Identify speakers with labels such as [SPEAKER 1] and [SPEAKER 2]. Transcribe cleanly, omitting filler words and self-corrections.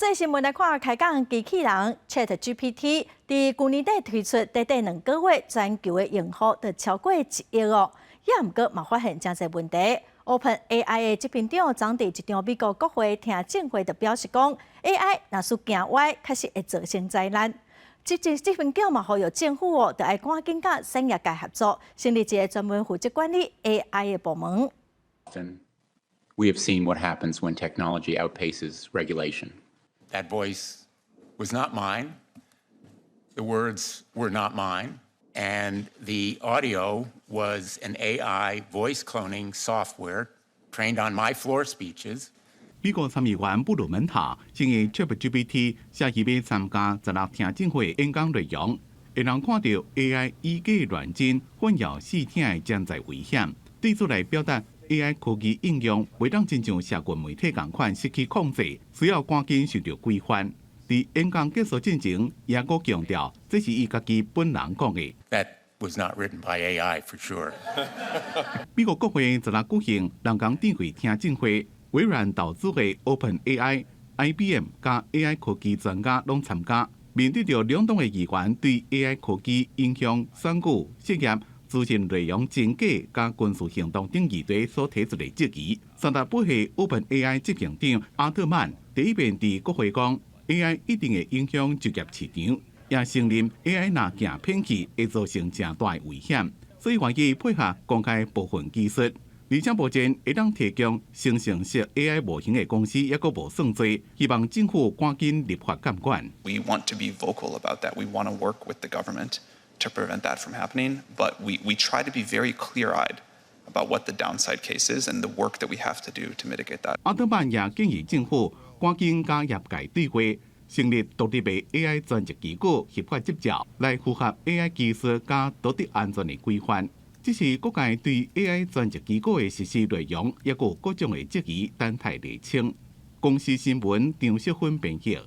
[SPEAKER 1] 際新聞來看，開講機器人 ChatGPT 佇舊年底推出，短短2個月，全球的用戶就超過1億哦。也毋過嘛發現誠濟問題。OpenAI 的執行長昨佇一場美國國會聽證會就表示講，AI 若是行歪，確實會造成災難。執行長嘛呼籲政府哦，著愛趕緊佮產業界合作，成立一個專門負責管理 AI 的部門。
[SPEAKER 2] We have seen what happens when technology outpaces regulation. That voice was not mine. The words were not mine. And the audio was an AI voice cloning software trained on my floor speeches.
[SPEAKER 3] 美國參議員布魯門塔正用 ChatGPT 寫伊欲參加十六聽證會演講內容，會人看著 AI 以假亂真、混淆視聽的潛在危險，對此來表達 AI 科技應用袂當親像社群媒體仝款失去控制，需要趕緊受著規範。佇演講結束進前，也閣強調這是伊家己本人講的。
[SPEAKER 2] That was not written by AI for sure.
[SPEAKER 3] 美國國會十六舉行人工智慧聽證會，微軟投資的 OpenAI、IBM 佮 AI 科技專家攏參加。面對著兩黨的議員對 AI 科技影響選舉、失業、資訊內容真假佮軍事行動等議題所提出的質疑，38歲 OpenAI 執行長阿特曼第一遍佇國會講，AI 一定會影響就業市場，也承認 AI 若行偏去會造成誠大的危險，所以願意配合公開部分技術。而且目前會當提供生成式 AI 模型的公司猶閣無算濟，希望政府趕緊立法監管。
[SPEAKER 4] We want to be vocal about that. We want to work with the government to prevent that from happening, but we try to be very clear-eyed about what the downside case is and the work that we have to do to mitigate that.
[SPEAKER 3] 阿特曼也建議政府趕緊佮業界對話，成立獨立的 AI 專責機構合法執照，來符合 AI 技術佮道德安全的規範。只是各界對 AI 專責機構的實施內容，猶閣有各種的質疑，等待釐清。公視新聞張淑芬編譯。